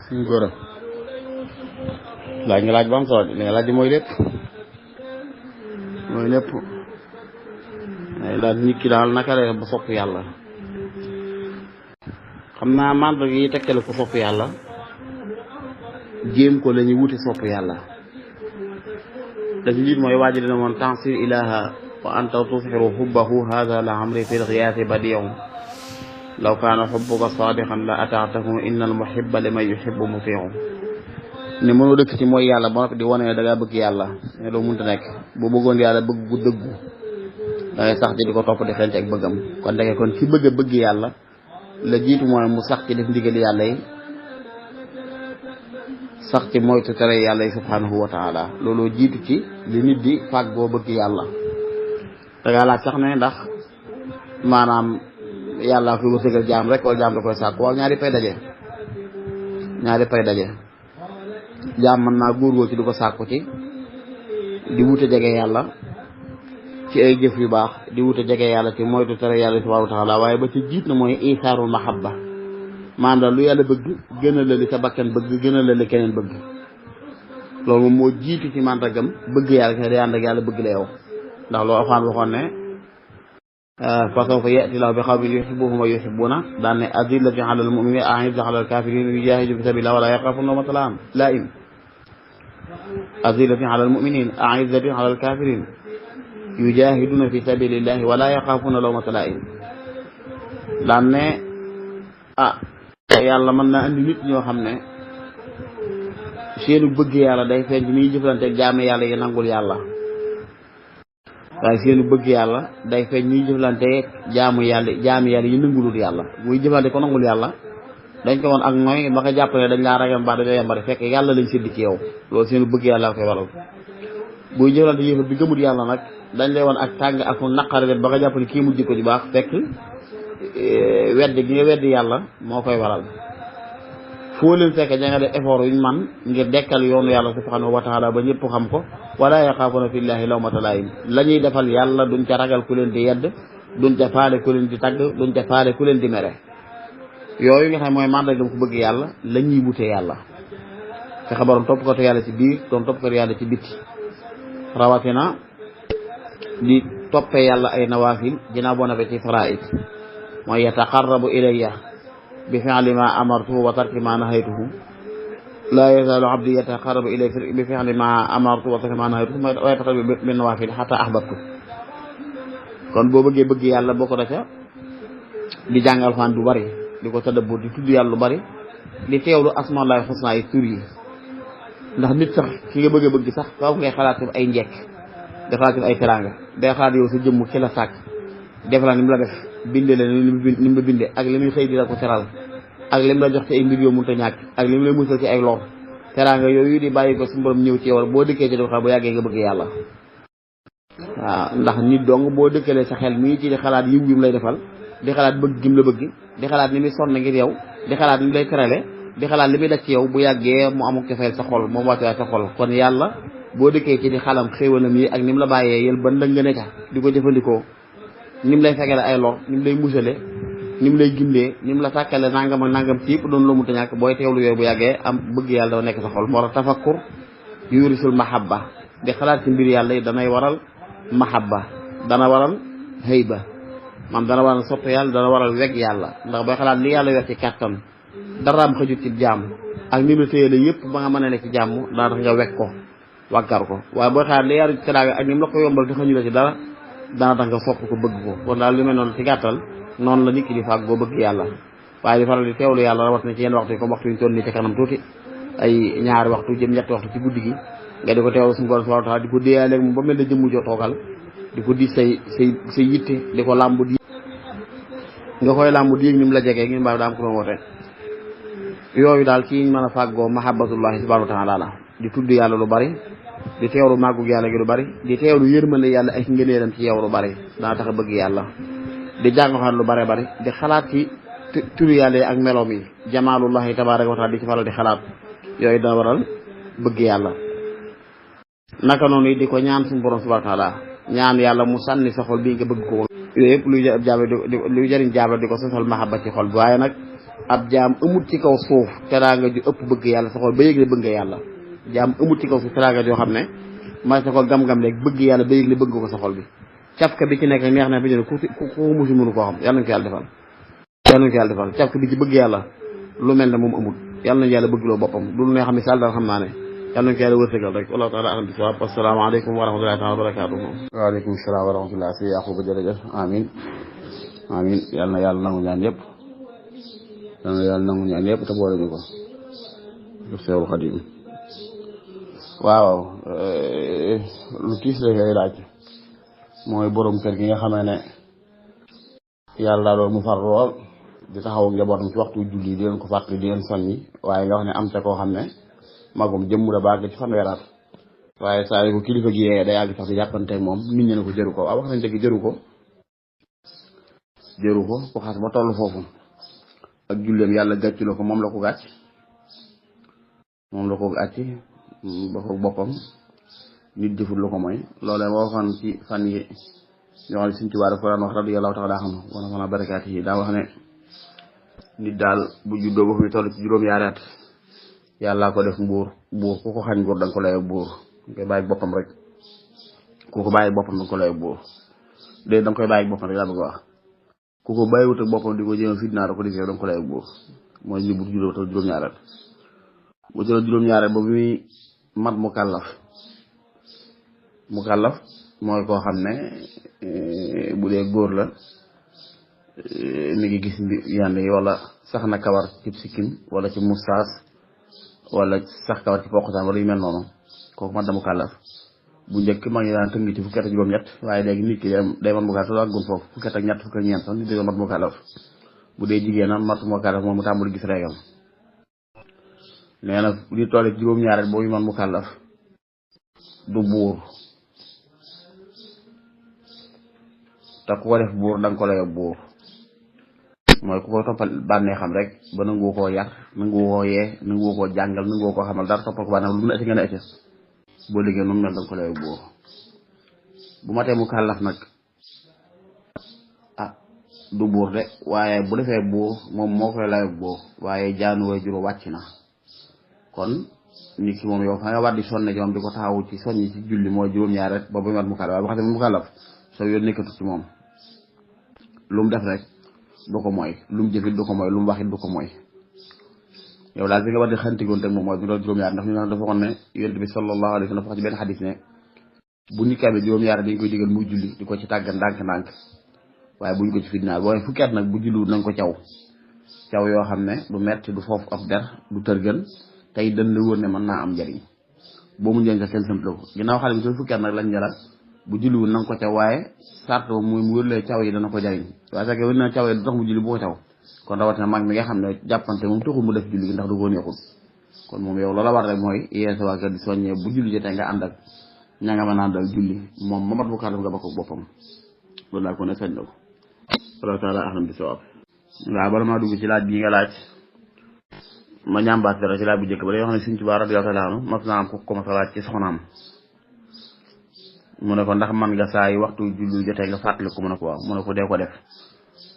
suñu góor a laaj nga laaj ba am solo li nga laaj mooy lépp ay laaj nit ki daal naka la ba sopp yàlla. xam naa mandarga yi tekkale ko sopp yàlla jéem ko la ñuy wuti sopp yàlla. dañu njiit mooy waaji dina moon tansir ilaha wa anta tusxiru xubbahu hada la amri fi lxiyaasi badiu law kaana xubbuka saadixan la ataatahu inna al muhibba liman yuhibbu mutiu ne mënoo dëkk ci mooy yàlla ba noppi di wane ne da ngaa bëgg yàlla ne doo mënta nekk bu bëggoon yàlla bëgg gu dëggu da ngay sax ci di ko topp di xel ci ak bëggam kon ndeke kon ki bëgg yàlla la jiitu mooy mu sax ci def ndigal yàlla yi sax ci moytu tere yàlla yi subhanahu wa taala looloo jiitu ci li nit di fàgg boo bëgg yàlla. da ngaa laaj sax ne ndax maanaam yàlla koy wërsëgal jaam rek wala jaam da koy sàkk waaw ñaari pay daje jaam mën naa góorgóor ci di ko sàkku ci di wute jege yàlla ci ay jëf yu baax di wute jege yàlla ci moytu tere yàlla subhanahu wa taala waaye ba ci jiit na mooy isaarul mahabba maanaam lu yàlla bëgg gën a la li sa bakkan bëgg gën a la li keneen bëgg loolu moom moo jiitu ci màndargam bëgg yàlla ci day ànd ak yàlla bëgg la yow ndax loolu Alxuraan waxoon ne fa sawfa ya'ti Llaahu bi qawmin yuhibbuhum wa yuhibbuunahu daan ne azillatin alal mu'miniina a'izzatin alal kaafiriina yujaahiduuna fi sabiilillaahi wa laa yaxaafuuna lawmata laa'im azillatin alal mu'miniina a'izzatin alal kaafiriina yujaahiduuna fi sabiilillaahi wa laa yaxaafuuna lawmata laa'im daan ne yàlla mën naa andi nit ñoo xam ne seenu bëgg yàlla day feeñ ci muy jëflanteeg jaami yàlla yi nangul yàlla waaye seenu bëgg yàlla day feeñ muy jëflanteeg jaami yàlla yi nangulul yàlla muy jëflante ko nangul yàlla dañ ko woon ak nooy ba nga jàpp ne dañ laa ragal mbaa dañoo yambari fekk yàlla lañ sédd ci yow loolu seenu bëgg yàlla koy waral buy jëflante yëfat bi gëmul yàlla nag dañ lay woon ak tàng ak naqari ba nga jàpp ne kii mujj ko ci baax fekk weddi gi nga weddi yàlla moo koy waral foo leen fekk da nga def effort yuñ man ngir dekkal yoonu yàlla subhanahu wa taala ba ñëpp xam ko wala yaxaafuna fillahi lawmata laa'im la ñuy defal yàlla duñ ca ragal ku leen di yedd duñ ca faale ku leen di tagg duñ ca faale ku leen di mere yooyu nga xam mooy màndargam ku bëgg yàlla la ñuy wutee yàlla fexe ba doon topp ko te yàlla ci biir doon topp ko te yàlla ci bitti rawatina di toppee yàlla ay nawaafil ginnaaw boo nafee ci faraa'id mooy yataqarrabu ilayya bi fi'li ma amartuhu wa tarki ma nahaytuhu laa yazaalu abdi yataqarrabu ilayya bi fi'li ma amartuhu wa tarki ma nahaytuhu wa yataqarrabu bi nawaafil hatta ahbabtu kon boo bëggee bëgg yàlla bokk na ca di jàng alxuraan du bari di ko tadabbur di tudd yàlla lu bari di teewlu asmaullaahi husnaa yi tur yi ndax nit sax ki nga bëgg a bëgg sax faaw ngay xalaat ay njekk di xalaat ay teraanga day xalaat yow sa jëmm ki la sàkk def la ni mu la def bindee la ni mu la bindee ak li muy xëy di la ko teral ak li mu la jox ci ay mbir yoo mënut a ñàkk ak li mu lay musal ci ay lor teraanga yooyu di bàyyi ko su borom ñëw ci yow boo dëkkee ci def xam bu yàggee nga bëgg yàlla waaw ndax nit dong boo dëkkalee sa xel mii ci di xalaat yiw yi mu lay defal di xalaat bëgg gi mu la bëgg di xalaat ni muy sonn ngir yow di xalaat ni mu lay terale di xalaat li muy def ci yow bu yàggee mu amuk cofeel sa xol moom wàccuwaay sa xol kon yàlla boo dëkkee ci di xalam xéewalam yi ak ni mu la bàyyee yël ba ndëng ne ca di ko jëfandikoo ni mu lay fegale ay lor ni mu lay musale ni mu lay gindee ni mu la sàkkale nangam ak nangam ci yëpp doon loo mënta ñàkk booy teewlu yooyu bu yàggee am bëgg yàlla dafa nekk sa xol moo tax tafakkur yurisul mahabba di xalaat ci mbir yàlla yi danay waral mahabba dana waral hayba man dana waral sopp yàlla dana waral weg yàlla ndax booy xalaat li yàlla yor ci kàttan daraam xëjut ci jàmm ak ni mu la téyele yëpp ba nga mën a nekk ci jàmm dana tax nga weg ko waggar ko waaye booy xalaat li yàlla ci teraanga ak ni mu la ko yombal te xëñu la ci dara dana tax nga sopp ko bëgg ko kon daal li mel noonu ci gàttal noonu la nit ki di fàgg boo bëgg yàlla waaye di faral di teewlu yàlla rawat na ci yenn waxtu yi comme waxtu yi ñu toll nii ci kanam tuuti ay ñaari waxtu jëm ñetti waxtu ci guddi gi nga di ko teewlu suñu borom subhanahu wa taala di ko déyaaleeg moom ba mel ne jëmmu joo toogal di ko di say yitte di ko làmb di nga koy làmb di yëg ni mu la jegee ngir mbaa daa am ko doon woote yooyu daal ci mën a fàggoo mahabbatullahi subhanahu wa taala la di tudd yàlla lu bari di teewlu màggug yàlla gi lu bari di teewlu yërmande yàlla ak ngëneelam ci yow lu bari dana tax a bëgg yàlla di jàng lu bare bari di xalaat ci turu yàlla yi ak meloom yi jamaalullahi tabaaraka wa taala di ci faral di xalaat yooyu dana waral bëgg yàlla naka noonu di ko ñaan suñu borom subhanahu wa taala ñaan yàlla mu sànni sa xol bii nga bëgg ko yooyu yëpp luy jariñ jaabla di ko sosal mahabba ci xol bi waaye nag ab jaam amut ci kaw suuf teraanga ju ëpp bëgg yàlla sa xol ba yëg ne bëgg nga yàlla jaam amut ci kaw suuf teraanga joo xam ne ma sa ko gam-gam léegi bëgg yàlla ba yëg ne bëgg ko sa xol bi cafka bi ci nekk neex na bi ñu ku musu mënu koo xam yàlla nañu ko yàlla defal yàlla nañu ko yàlla defal cafka bi ci bëgg yàlla lu mel ne moom amul yàlla nañu yàlla bëgg loo boppam du lu ne xam ne sal daal xam naa ne yàlla nañu ko yàlla wërsëgal rek wallahu taala alam bisawab asalaamaaleykum wa rahmatullahi taala wa barakatuhu waaleykum salaam wa rahmatullah si Yaquba jërëjëf amin amin yàlla na yàlla nangu ñaan yëpp yàlla na yàlla nangu ñaan yëpp te boole ñu ko def Seexul Xadim waaw lu tiis la ngay laaj mooy borom kër gi nga xamee ne yàlla daa doon mu far lool di taxaw njabootam ci waxtu julli di leen ko fàttali di leen soññi waaye nga wax ne am te koo xam ne magum jëmm la baag ci fanweeraat waaye saa yu ko kilifa gi yee day àgg sax di jàppanteeg moom nit ñi ne ko jëru ko waaw wax nañ dëgg jëru ko ku xas ba toll foofu ak julleem yàlla gàccu la ko moom la ko gàcc ba ko boppam nit jëful lu ko mooy loolee moo waxoon ci fan yi ñoo xam ne suñ tubaab dafa daan wax radiyallahu taala anhu wana fana barakaati yi daa wax ne nit daal bu juddoo ba fi toll ci juróom-ñaari at yàllaa ko def buur ku ko xañ buur da nga ko lay buur da nga koy bàyyi boppam rek ku ko bàyyi boppam da nga ko lay buur da nga koy bàyyi boppam rek laa bëgg wax ku ko bàyyiwut ak boppam di ko jéem fitnaa da ko defee da nga ko lay buur mooy ñu bu juddoo toll juróom-ñaari at bu toll juróom-ñaari at ba muy mat mukallaf mooy koo xam ne bu dee góor la mi ngi gis yànd yi wala sax na kawar ci sikkim wala ci mustaas wala sax kawar ci poqataan wala yu mel noonu kooku mat na mukallaf bu njëkk ma ngi daan tënk ci fukki at ak juróom-ñett waaye léegi nit ki day mat mukallaf te àggun foofu fukki at ak ñett fukki ak ñeent sax nit day mat mukallaf bu dee jigéenam mat mukallaf moom mu tàmbali gis reegam nee na bu ñu tollee ci juróom-ñaareel boobu man mukallaf du buur te ku ko def buur da nga ko lay buur mooy ku ko toppal bànnee xam rek ba nangu koo yar nangu koo yee nangu koo jàngal nangu koo xamal dara toppal ko bànnee lu mu ne nga ne ete boo liggéey noonu mel da nga ko lay buur bu matee mukallaf nag du buur de waaye bu defee buur moom moo koy lay buur waaye jaanu way juro wàcc na kon nit ki moom yow fa nga war di sonne ci moom di ko taxawu ci soññi ci julli mooy juróom-ñaar rek ba muy mat mukallaf waaye bu xasee mukallaf soo yoon nekkatu ci moom lu mu def rek du ko mooy lu mu jëfit du ko mooy lu mu waxit du ko mooy yow daal bi nga war di xantigoon teg moom mooy bu doon juróom-ñaar ndax ñu ne dafa waxoon ne yonent bi sallallahu alayhi wa sallam dafa wax ci benn xadis ne bu nit ki amee juróom-ñaar dañ koy digal muy julli di ko ci tàggat ndànk-ndànk waaye buñ ko ci fitnaal boo fukki at nag bu julliwut nañ ko caw yoo xam ne du metti du foofu ab der du tërgën tey dañ la wóor ne mën naa am njariñ boo mu njëriñ sax kenn sant la ko ginnaaw xale bi soo fukki at nag lañ jëlaat bu julliwul na nga ko caw waaye sart muy mu wërlee caw yi dana ko jariñ waaye sax wër na caw yi du tax mu julli bu ko caw kon rawatina mag mi nga xam ne jàppante moom taxul mu def julli gi ndax du ko neexul kon moom yow loola war rek mooy yéen sa waa kër di soññee bu julli jotee nga ànd ak ña nga mën a àndal julli moom mamat bu kàddu nga ba ko boppam loolu laa ko ne sañ na ko wallahu taala ahlam bi sawaab waaw bala maa dugg ci laaj bii nga laaj ma ñambaat dara ci laaj bu njëkk ba day wax ne Sëriñ Tuubaa radiyallaahu taala anhu mas naa am ku ko mas a laaj ci soxnaam mu ne ko ndax man nga saa yi waxtu julli jotee nga fàttali ko mu ne ko waaw mu ne ko dee ko def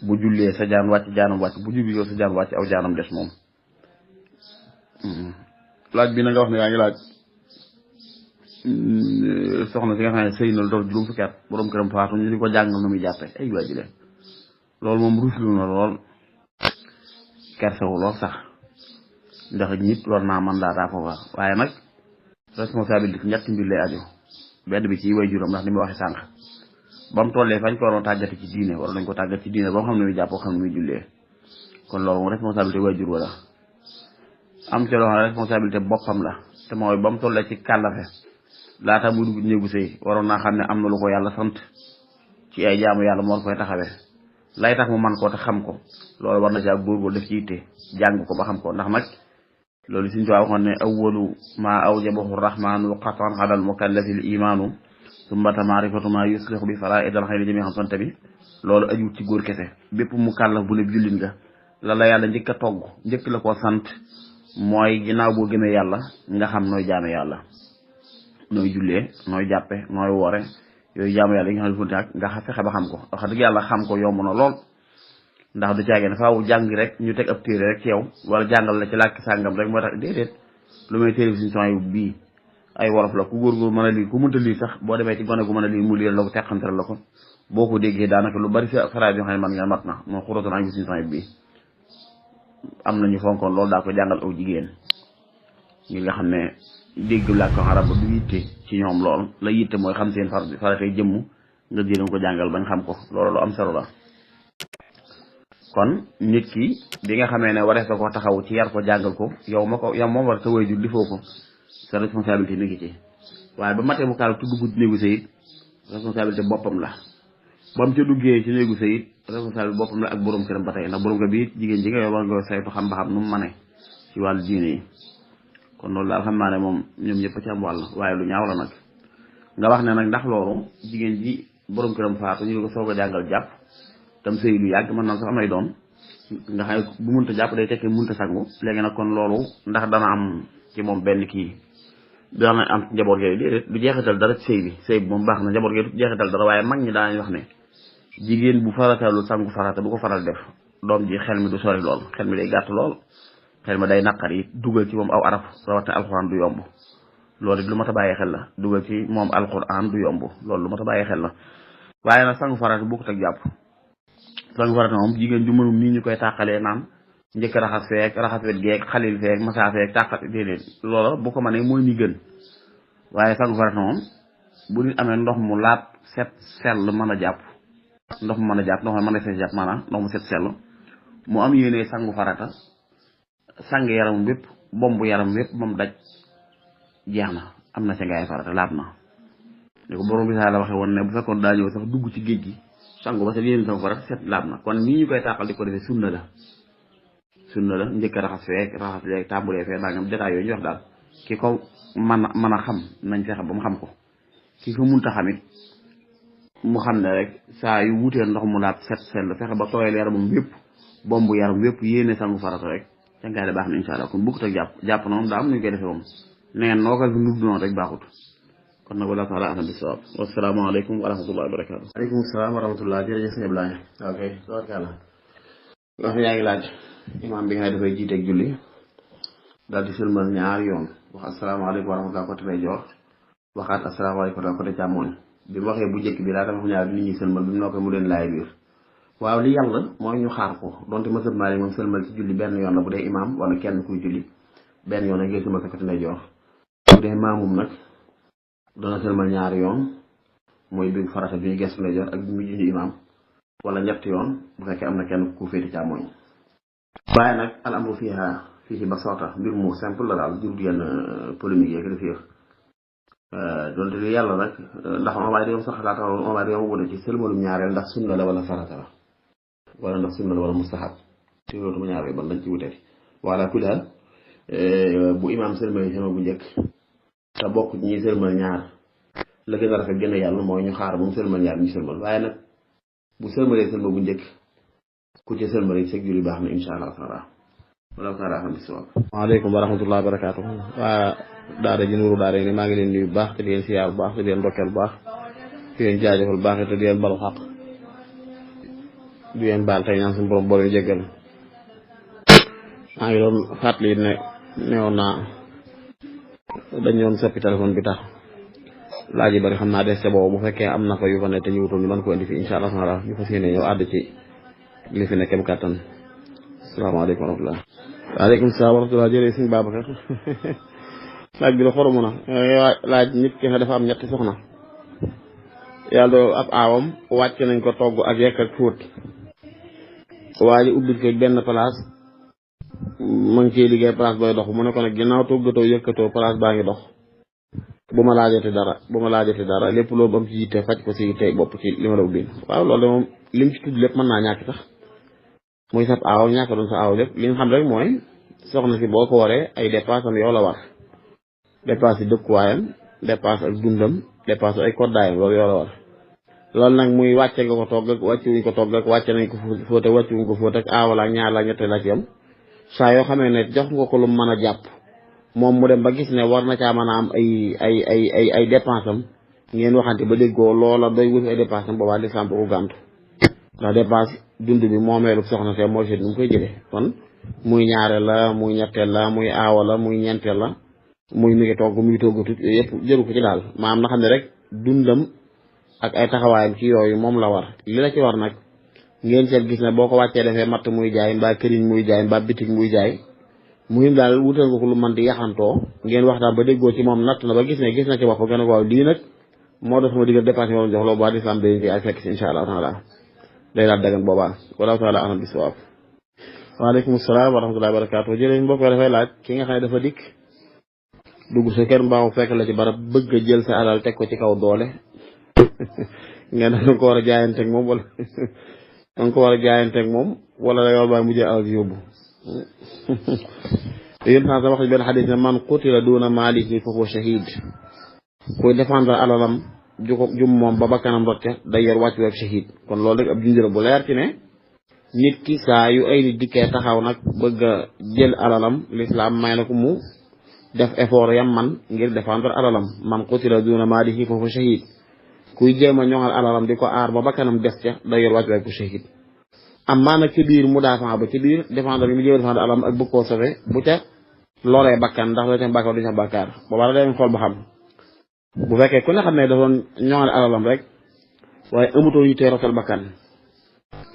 bu jullee sa jaan wàcc jaanam wàcc bu julli yow sa jaan wàcc aw jaanam des moom laaj bi na nga wax ne yaa ngi laaj soxna si nga xam ne sëy na lu doon juróom fukki at borom këram faatu ñu di ko jàngal nu muy jàppe ay waa ji leen loolu moom ruslu na lool kersewu lool sax ndax nit war naa man daa ko wax waaye nag responsabilité ci ñetti mbir lay aju benn bi ci way juróom ndax ni ma waxee sànq ba mu tollee fañ ko waroon tàggati ci diine waroon nañ ko tàggat ci diine ba mu xam ne muy jàpp xam ne muy jullee kon loolu moom responsabilité way jur wala am ci loo xam ne responsabilité boppam la te mooy ba mu tollee ci kàllafe laata muy dugg néegu sëy waroon naa xam ne am na lu ko yàlla sant ci ay jaamu yàlla moo koy taxawee lay tax mu man ko te xam ko loolu war na caa góorgóor def ci yitte jàng ko ba xam ko ndax nag loolu suñu tubaab waxoon ne awwalu maa awjabahu rahmaanu qatan alal mukallafi l imaanu summa maarifatu maa yuslihu bi faraa'idil xayri jamii'an sant bi loolu ajuut ci góor kese bépp mukallaf bu ne jullit nga la yàlla njëkk a togg njëkk la ko sant mooy ginnaaw boo gëmee yàlla nga xam nooy jaame yàlla nooy jullee nooy jàppe nooy woore yooyu jaamu yàlla yi nga xam ne ak nga fexe ba xam ko wax dëgg yàlla xam ko yomb na lool ndax du caagee ne faaw jàng rek ñu teg ab téere rek ci yow wala jàngal la ci làkk sàngam rek moo tax déedéet lu may téere suñu son yu bii ay wolof la ku góorgóor mën a lire ku mënta lire sax boo demee ci gone gu mën a lire mu lire la ko teqantal la ko boo ko déggee daanaka lu bari si phrase yoo xam ne man nga mat na moo xuratoon añ bi suñu son yu bii am nañu fonkoon loolu daa ko jàngal aw jigéen ngir nga xam ne dégg làkk arab ba du yitte ci ñoom lool la yitte mooy xam seen faratay jëmm nga jéem ko jàngal bañ xam ko loolu lu am solo la kon nit ki bi nga xamee ne warees na ko taxaw ci yar ko jàngal ko yow moom war sa waajur defoo ko sa responsabilité mi ngi ci waaye ba matee mu kaal tu dugg ci néegu sëyit responsabilité boppam la ba mu ca duggee ci néegu sëyit responsabilité boppam la ak borom këram ba tey ndax borom kër bi jigéen ji nga yow war nga saytu xam ba xam nu mu mane ci wàllu diine yi kon loolu daal xam naa ne moom ñoom ñëpp ci am wàll waaye lu ñaaw la nag nga wax ne nag ndax loolu jigéen ji borom këram faatu ñu di ko soog a jàngal jàpp tam sëy lu yàgg mën na sax am ay doom nga xam ne bu munta jàpp day tekki munta sangu léegi nag kon loolu ndax dana am ci moom benn kii dana am njaboot gi déedéet du jeexital dara ci sëy bi moom baax na njaboot gi du jeexital dara waaye mag ñi daanañ wax ne jigéen bu faratalu sangu farata bu ko faral def doom ji xel mi du sori lool xel mi day gàtt lool xel mi day naqar yi dugal ci moom aw araf rawatina alxuraan du yomb loolu it lu mat a bàyyi xel la dugal ci moom alxuraan du yomb loolu lu mat a bàyyi xel la waaye nag sangu farata bokkut ak jàpp sangu farata moom jigéen ju mënum nii ñu koy tàqalee naan njëkk raxas feek raxas wet geek xalil feek masa feek tàqat déedéet loola bu ko mënee mooy ni gën waaye sangu farata moom bu nit amee ndox mu laab set sell mën a jàpp ndox mu mën a jàpp ndox mu mën a set jàpp maanaam ndox mu set sell mu am yéene sangu farata sang yaram wépp bomb yaram wépp moom daj jeex na am na ca ngaay farata laab na li ko borom bi saa la waxe woon ne bu fekkoon daa ñëw sax dugg ci géej gi sangu ba set yéene sangu farata set laab na kon nii ñu koy tàqal di ko defee sunna la njëkk a raxas feek raxas leeg tàmbulee fee daa ngam détails yooyu ñu wax daal ki ko mën a xam nañ fexe ba mu xam ko ki ko munta xamit mu xam ne rek saa yu wutee ndox mu laab set sell fexe ba tooyal yaramam wépp bomb yaram wépp yéene sangu farata rek ca ngaay de baax na insha allah kon bukkut ak jàpp noonu daa am nuñ koy defee moom neen noo ko nudd noonu rek baaxut kon nag wala taala ahna bisawab wasalaamaaleykum wa rahmatullahi wa barakatu aleykum salaam wa rahmatullah jërëjëf sëñ Ablaye ok tabarkàlla wax yaa ngi laaj imaam bi nga xam ne dafay jiiteeg julli daal di sëlmal ñaar yoon wax asalaamaaleykum wa rahmatullah côté lay joor waxaat asalaamaaleykum wa côté càmmooñ bi mu waxee bu njëkk bi daa dafa ñaar nit ñi sëlmal bi mu noo ko mu leen laay biir waaw li yàlla mooy ñu xaar ko donte ma sëlmaale moom sëlmal ci julli benn yoon la bu dee imaam wala kenn kuy julli benn yoon la ngay sëlmal sa côté lay joor bu dee maamum nag dana sëlmal ñaari yoon mooy bi farata bi ñu gestu lay joor ak bi mu junj imaam wala ñetti yoon bu fekkee am na kenn ku féeti càmmooñ waaye nag al amru fii ba soota mbir mu simple la daal jur yenn polémique yeeg def yëf donte li yàlla nag ndax waaye dañoo sax laata waaye dañoo wone ci sëlmalum ñaareel ndax sunna la wala farata la wala ndax sunna la wala mustahab ci loolu mu ñaareel ban dañ ci wutee wala ku daal bu imaam sëlmal sama bu njëkk te bokk ci ñuy sëlmal ñaar la gën a rafet gën a yàlla mooy ñu xaar ba mu sëlmal ñaar ñu sëlmal waaye nag bu sëlmalee sëlmal bu njëkk ku ci sëlmal rek sëg julli baax na insha allah taala wala taala xam bi sawab waaleykum wa rahmatullahi wa barakatuh waa daara ji Nuuru daara ni maa ngi leen nuyu bu baax te di leen siyaar bu baax te di leen ndokkeel bu baax di leen jaajëfal bu baax te di leen balu xaq di leen baal tey ñaan suñu borom boole jéggal maa ngi doon fàttali ne newoon naa dañ doon soppi téléphone bi tax laaj yi bari xam naa des ca boobu bu fekkee am na fa yu fa ne te ñu wutul ñu mën ko indi fi insha allah taala ñu fas yéene ñëw àdd ci li fi nekkem kàttan asalaamaaleykum wa rahmatullah waaleykum salaam wa rahmatullah jërëjëf sëñ Babacar laaj bi la xoromu na laaj nit ki nga dafa am ñetti soxna yàlla doo ab aawam wàcc nañ ko togg ak yekk ak fóot waa ji ubbil ko benn place ma ngi ciy liggéey place booy dox mu ne ko nag ginnaaw toggatoo yëkkatoo place baa ngi dox bu ma laajati dara lépp loolu am ci yitte faj ko si yitte bopp ci li ma la ubbil waaw loolu de moom lim ci tudd lépp mën naa ñàkk sax muy sab aaw ñàkk doon sa aaw lépp li nga xam rek mooy soxna si boo ko waree ay dépense am yow la war dépense yi dëkkuwaayam dépense ak dundam dépense ay koddaayam loolu yow la war loolu nag muy wàcce nga ko togg ak wàcce wuñ ko togg ak wàcce nañ ko fóot ak wàcce wuñ ko fóot ak aaw la ñaar la ñette la ci yam saa yoo xamee ne jox nga ko lu mën a jàpp moom mu dem ba gis ne war na caa mën a am ay dépense am ngeen waxante ba déggoo loola doy wuti ay dépense am boobaa lislaam bu ko gàntu ndax dépense dund bi moomeelu soxna see mooy seet nu mu koy jëlee kon muy ñaareel la muy ñetteel la muy aawa la muy ñeenteel la muy mi ngi togg muy toggatut yooyu yëpp jëru ko ci daal maanaam na xam ne rek dundam ak ay taxawaayam ci yooyu moom la war li la ci war nag ngeen seet gis ne boo ko wàccee defee matt muy jaay mbaa këriñ muy jaay mbaa bitig muy jaay muhim daal wutal nga ko lu man di yaxantoo ngeen waxtaan ba déggoo ci moom natt na ba gis na ci bopp gën a waaw lii nag moo def sama diggal dépense moom jox loo baa di sam dañ ci ay fekk si insha allah taala day daal dagan boobaa wallahu taala alam bisawab waaleykum salaam wa rahmatullahi wa barakatuh jërëjëf mbokk dafay laaj ki nga xam ne dafa dikk dugg sa kër mbaa fekk la ci barab bëgg a jël sa alal teg ko ci kaw doole ngeen da ko war a jaayanteeg moom wala da ko war a jaayanteeg moom wala la yow baay mu jël alal ji yóbbu yéen sa wax benn xadis ne man qutila duna maalihi fa huwa shahid kuy défendre alalam jum moom ba bakkanam rot ca day yor wàccu ak shahid kon loolu rek ab junjëra bu leer ci ne nit ki saa yu ay nit dikkee taxaw nag bëgg a jël alalam l'islam may na ko mu def effort yam man ngir défendre alalam man qutila duna maalihi fa huwa shahid kuy jéem a ñoŋal alalam di ko aar ba bakkanam des ca day yor wàccu ak shahid amma nag ci biir mu daafaa ba ci biir défendre bi mu jéem a défendre alalam ak bëgg koo sauvé bu ca loolee bakkan ndax loo ca bakkan du ca bàkkaar boobaa da dem xool ba xam bu fekkee ku ne xam ne da doon ñoŋal alalam rek waaye amutoon yu tee rotal bakkan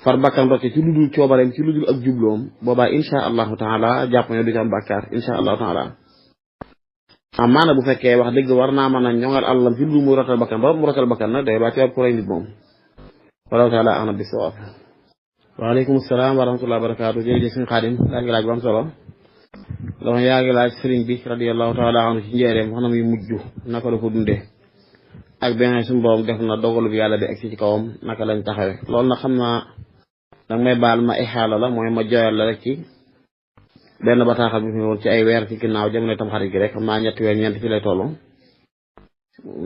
far bakkan rote ci lu dul coobareem ci lu dul ak jubloom boobaa insha allahu taala jàpp ne du ca bàkkaar insha allahu taala amaana bu fekkee wax dëgg war naa mën a ñoŋal alalam ci lu dul muy rotal bakkan ba mu rotal bakkan nag day baa ci war ku rey nit moom wallahu taala ana bi sawaab waaleykum salaam wa rahmatullahi wa barakaatu jërëjëf suñu xaadim daa ngi laaj ba am solo donc yaa ngi laaj sëriñ bi radiyallahu taala anhu ci njëreem wax na muy mujj naka la ko dundee ak beneen suñu borom def na dogalu bi yàlla di egsi ci kawam naka lañ taxawe loolu nag xam naa danga may baal ma ixaala la mooy ma jooyal la rek ci benn bataaxal bi fi woon ci ay weer ci ginnaaw jamono tam xarit gi rek xam naa ñetti weer ñeent ci lay tollu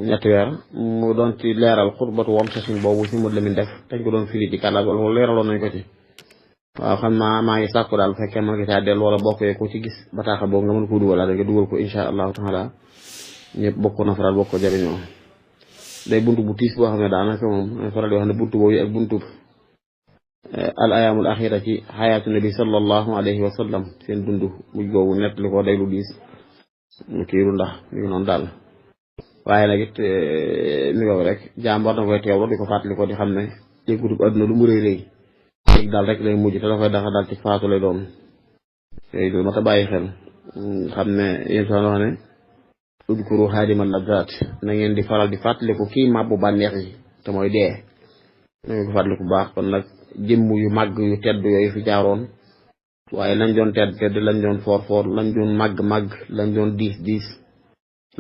ñetti weer mu doon ci leeral xutbatu wam sasin boobu si mud la min def dañ ko doon firi ci kàllaat wala leeraloon nañ ko ci waaw xam naa maa ngi sàkku daal bu fekkee mën nga caa dellu wala bokk ko ci gis bataaxal boobu nga mën ko dugal nga dugal ko insha allahu taala ñëpp bokk na faral bokk ko jëriñoo day buntu bu tiis boo xam ne daanaka moom faral di wax ne buntu boobu ak buntu al ayaamul axira ci xayaatu nabi sallallahu alayhi wa sallam seen dund mujj googu nett li ko day lu diis kiiru ndax mi ngi noonu daal waaye nag it mi ngi rek jaam war na koy teewlu di ko fàttali ko di xam ne jéggutub adduna lu mu rëy rëy léegi daal rek lay mujj te dafay daxa daal ci faatu lay doon yooyu du ma ta bàyyi xel xam ne yéen soo wax ne udkuru xaadimal lazzaat na ngeen di faral di fàttaliku kii màbbu bànneex yi te mooy dee na ngeen ko fàttaliku bu baax kon nag jëmm yu màgg yu tedd yooyu fi jaaroon waaye lañ doon tedd lañ doon foor lañ doon màgg lañ doon diis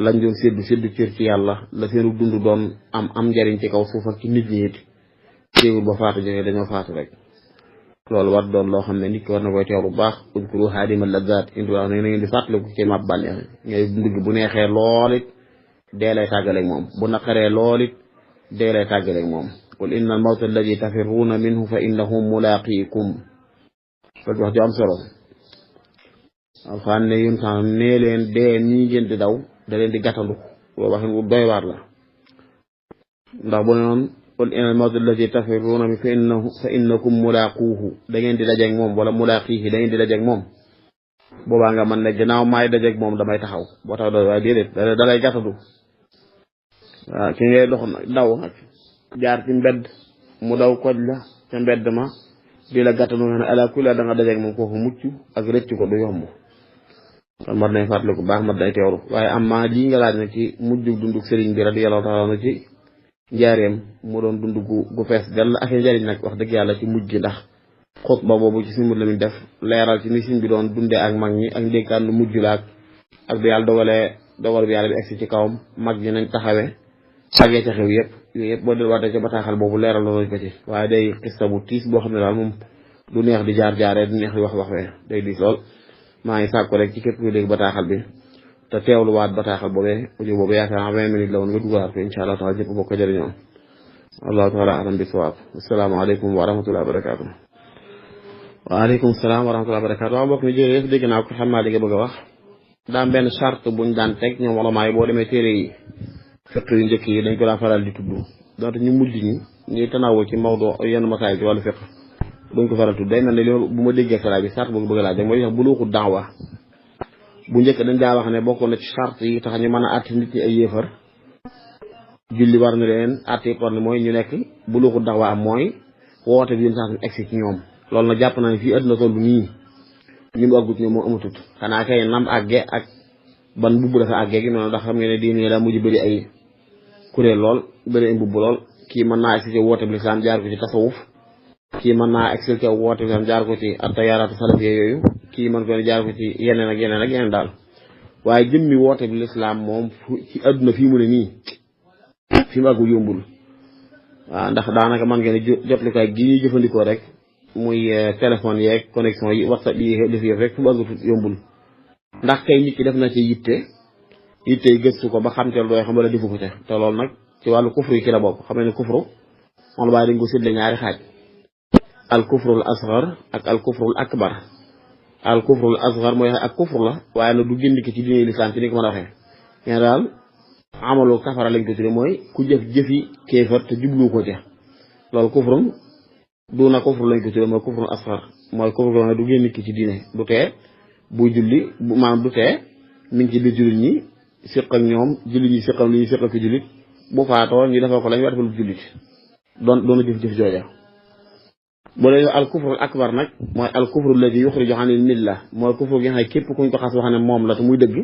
lañ doon séddu cër ci yàlla la seenu dund doon am njariñ ci kaw suuf ak ci nit ñi it téewul ba faatu jógee dañoo faatu rek loolu war doon loo xam ne nit ki war na koy teewlu bu baax udkuru xaadimal lazzaat indi wax na ngeen di fàttaliku ci màbb bànneex ngay dund bu neexee lool it dee lay tàggaleeg moom bu naqaree lool it dee lay tàggaleeg moom qul inna al mawta alladi tafirruuna minhu fa innahu mulaaqiikum loolu wax ju am solo alxaan ne yun sax nee leen dee ñii ngeen di daw da leen di gàttandu loolu waxin wu doy waar la ndax bu ne noonu qul inna al mawta alladi tafirruuna minhu fa innakum mulaaquuhu da ngeen di dajeeg moom wala mulaaqiihi da ngeen di dajeeg moom boobaa nga man ne gannaaw maay dajeeg moom damay taxaw boo tax doy waaye déedéet da lay gàttandu waaw ki ngay dox daw nag jaar ci mbedd mu daw koj la ca mbedd ma di la gàttanu nga ne ala kulli da nga dajeeg moom kooku mucc ak rëcc ko du yomb kon mat nañ fàttali ko baax mat day teewlu waaye am ma lii nga laaj nag ci mujjug dundug sëriñ bi radiyallahu taala na ci njaareem mu doon dund gu fees dell ak njariñ nag wax dëgg yàlla ci mujj gi ndax xutba boobu ci suñu la mi def leeral ci ni sëriñ bi doon dundee ak mag ñi ak ndénkaan lu mujj la ak bi yàlla dogal bi yàlla bi egsi ci kawam mag ñi nañ taxawee ak ya ca xew yëpp yooyu yëpp boo delluwaatee ca bataaxal boobu leeral nañ ko ci waaye day xista bu tiis boo xam ne daal moom du neex di jaaree du neex di waxee day diis lool maa ngi sàkku rek ci képp kuy dégg bataaxal bi te teewluwaat bataaxal boobee audio boobu yaakaar naa 20 minutes la woon nga dugalaat ko incha allah taala ñëpp bokk ko jëriñoo allahu taala alam bi sawaab asalaamaaleykum wa rahmatullahi wa barakaatu. waaleykum salaam wa rahmatullahi wa barakaatu. waaw mbokk mi jërëjëf dégg naa ko xam naa li nga bëgg a wax daa benn charte buñ daan teg ñoom ulamaa yi boo demee téere yi fiq yu njëkk yi dañ ko daan faral di tudd donte ñu mujj ñuy tanawoo ci mawdo yenn masaay ci wàllu fiqh duñ ko faral tudd day mel ne li bu ma déggee sala bi sart bëgg laaj mooy wax buluuxu daawa bu njëkk dañ daa wax ne bokk na ci sart yi tax ñu mën a àtte nit ñi ay yéefar julli war na leen àtte war na mooy ñu nekk buluuxu daawa am mooy woote bi yéen sax egsi ci ñoom loolu nag jàpp naa ne fii àdduna toll nii ñu mu àggut ñoom moo amatut xanaa kay nam àgge ak ban mbubb dafa àggee gi noonu ndax xam nga ne diine daa mujj bëri ay kuréel lool bëri ay mbubb lool kii mën naa egsi ci woote bi lislaam jaar ko ci tasawuf kii mën naa expliqué woote bi jaar ko ci at-tayaaraatu salafiyya yooyu kii mën ko jaar ko ci yeneen ak yeneen ak yeneen daal waaye jëmmi woote bi lislaam moom ci àdduna fii mu ne nii fi mu àggu yombul waaw ndax daanaka mën ngeen jotlikaay gi ñuy jëfandikoo rek muy téléphone yeeg connexion yi WhatsApp yi def yëf rek fi mu àggu yombul ndax kay nit ki def na ci yitte yi gëstu ko ba xam te dooy xam wala defu ko ca te loolu nag ci wàllu kufru yi ci la bokk xam ne kufru moom la bàyyi dañ ko séddale ñaari xaaj al kufrul asghar ak al kufrul akbar al kufrul asghar mooy ak kufru la waaye nag du génn ki ci diine lislaam ci ni ko mën a waxee mais daal amalu kafara lañ ko tudde mooy ku jëfi kéefar te jublu ko ca loolu kufrun du na kufru lañ ko tudde mooy kufrul asghar mooy kufru ko du génn ki ci diine du tee buy julli maanaam du tee mi ngi ci biir jullit ñi siq ak ñoom jullit ñi siqam li ñuy siq ak jullit bu faatoo ñu defal ko lañ war defal jullit doona jëf-jëf jooja boo dee al kufrul akbar nag mooy al kufru alladi yuxriju anil milla mooy kufru gi nga xam ne képp kuñ ko xas wax ne moom la te muy dëgg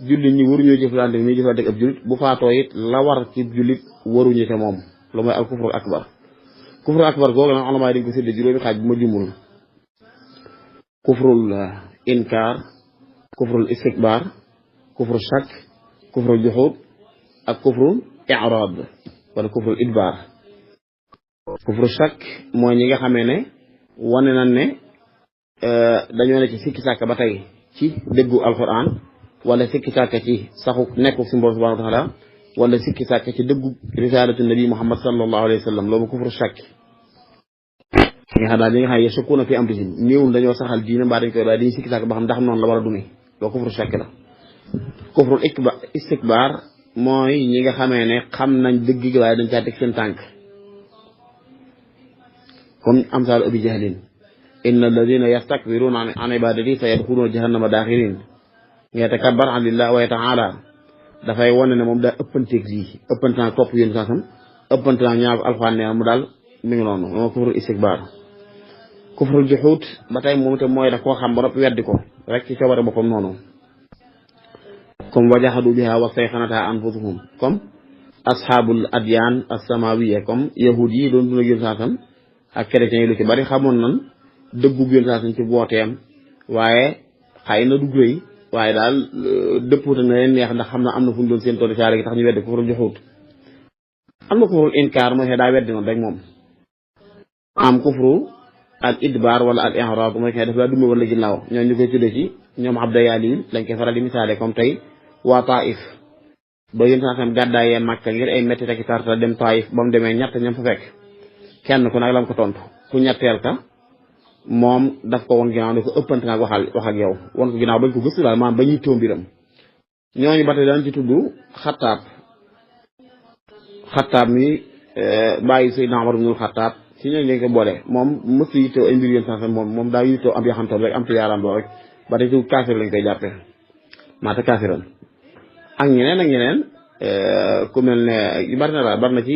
jullit ñi waruñoo jëflante ni jëflante ab jullit bu faatoo it la war ci jullit waruñu te moom lu mooy al kufrul akbar kufrul akbar googu nag ulama dañ ko séddee juróomi xaaj bu ma jumul kufrul inkaar kufrul istikbar kufrul shak kufrul juxud ak kufrul i'raad wala kufrul idbaar kufru shak mooy ñi nga xamee ne wane nañ ne dañoo ne ci sikki sàkk ba tey ci déggu alquran wala sikki sàkk ci saxu nekku si borom subhanahu wa taala wala sikki sàkk ci dëggu risalatu nabi muhammad sallallahu alayhi wa sallam loolu kufru shak nga xam daal ñi nga xam ne yashukuna fi amrihim néewul dañoo saxal diine mbaa dañ koy waaye dañuy sikki sàkk ba xam ndax noonu la war a dune loolu kufru shak la kufrul istikbar mooy ñi nga xamee ne xam nañ dëgg gi waaye dañ caa teg seen tànk comme amsal abi jahlin inna alladina yastakbiruna an ibadati sayadxuluna jahannama daaxirin yatakabbar an lillah wa taala dafay wane ne moom daa ëppanteeg lii ëppantaan topp yéen saasam ëppantaan ñaar alxuraan ne mu daal mi ngi noonu moo kufrul istikbar kufrul juxuut ba tey moom te mooy daf koo xam ba noppi weddi ko rek ci coobare boppam noonu comme wajaxadu biha wa sayxanata anfusuhum comme asxaabul adyaan as-samawiya comme yahud yi doon duna yéen saasam ak chrétiens yi lu ci bari xamoon nan dëggu yéen saasam ci booteem waaye xëy na dugg rëy waaye daal dëppute na leen neex ndax xam na am na fu ñu doon seen tool saare gi tax ñu weddi kufrul juxuut am na kufrul inkaar mooy daa weddi noonu rek moom am kufru al idbaar wala al i'raad mooy daf laa dumbe wala ginnaaw ñoom ñu koy tuddee ci ñoom Abda Yaalil lañ koy faral di misaale comme tey waa Taif ba yéen saasam gàddaayee Makka ngir ay métti ak tarta dem Taif ba mu demee ñett ñam fa fekk kenn ku nag lam ko tontu ku ñetteel ka moom daf ko won ginnaaw ne ko ëppante nga wax ak yow won ko ginnaaw bañ ko gëstu daal maanaam ba ñuy tóo mbiram ñooñu ba tey daan ci tudd xattaab mi bàyyi Seydina Umar ibnul Xattaab si ñooñu lañ ko boole moom mësu yittoo ay mbir yéen sax moom daa yittoo am yaxantoon rek am ci yaarandoo rek ba tey ci kaafir lañ koy jàppee maata kaafiran ak ñeneen ku mel ne bari na daal bari na ci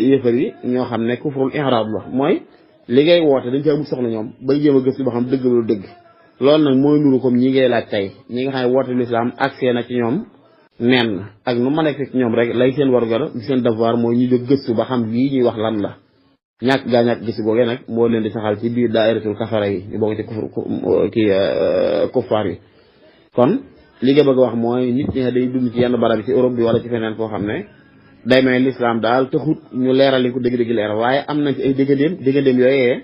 yéefar yi ñoo xam ne kufrul i'raad la mooy li ngay woote dañ ci amul soxla ñoom bay jéem a gëstu ba xam dëgg lu dëgg loolu nag mooy nuru comme ñi ngay laaj tey ñi nga xam ne woote lislaam accès na ci ñoom nen ak nu ma nekk ci ñoom rek lay seen warugar di seen devoir mooy ñu jóg gëstu ba xam lii ñuy wax lan la ñàkk gëstu googee nag moo leen di saxal ci biir daayiratul kafara yi ñu bokk ci kuffaar yi kon li nga bëgg a wax mooy nit ñi day dund ci yenn barab yi ci Europe bi wala ci feneen foo xam ne day mel l'islam daal taxut ñu leeral li ko dëgg-dëgg leeral waaye am nañ ci ay déggandeem yooyee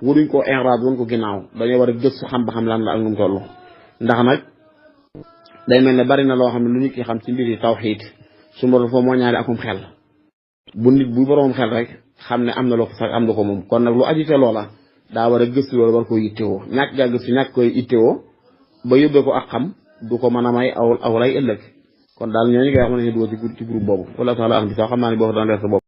waruñ koo inraad woon ko ginnaaw dañoo war a gëstu xam ba xam lan la ak nu mu toll ndax nag day mel ne bari na loo xam ne lu nit ki xam ci mbiri tawxiid su ma foo moo ñaari akum xel bu nit bu boroom xel rek xam ne am na loo ko sax am na ko moom kon nag lu ajite loola daa war a gëstu loolu war koo yittewoo ñàkk gaa gëstu ñàkk koy yittewoo ba yóbbee ko ak xam du ko mën a may aw lay ëllëg kon daal ñooñu ngay wax ne dugal ci groupe boobu wala taala am bi sax xam naa ni boo fa daan leer sa bopp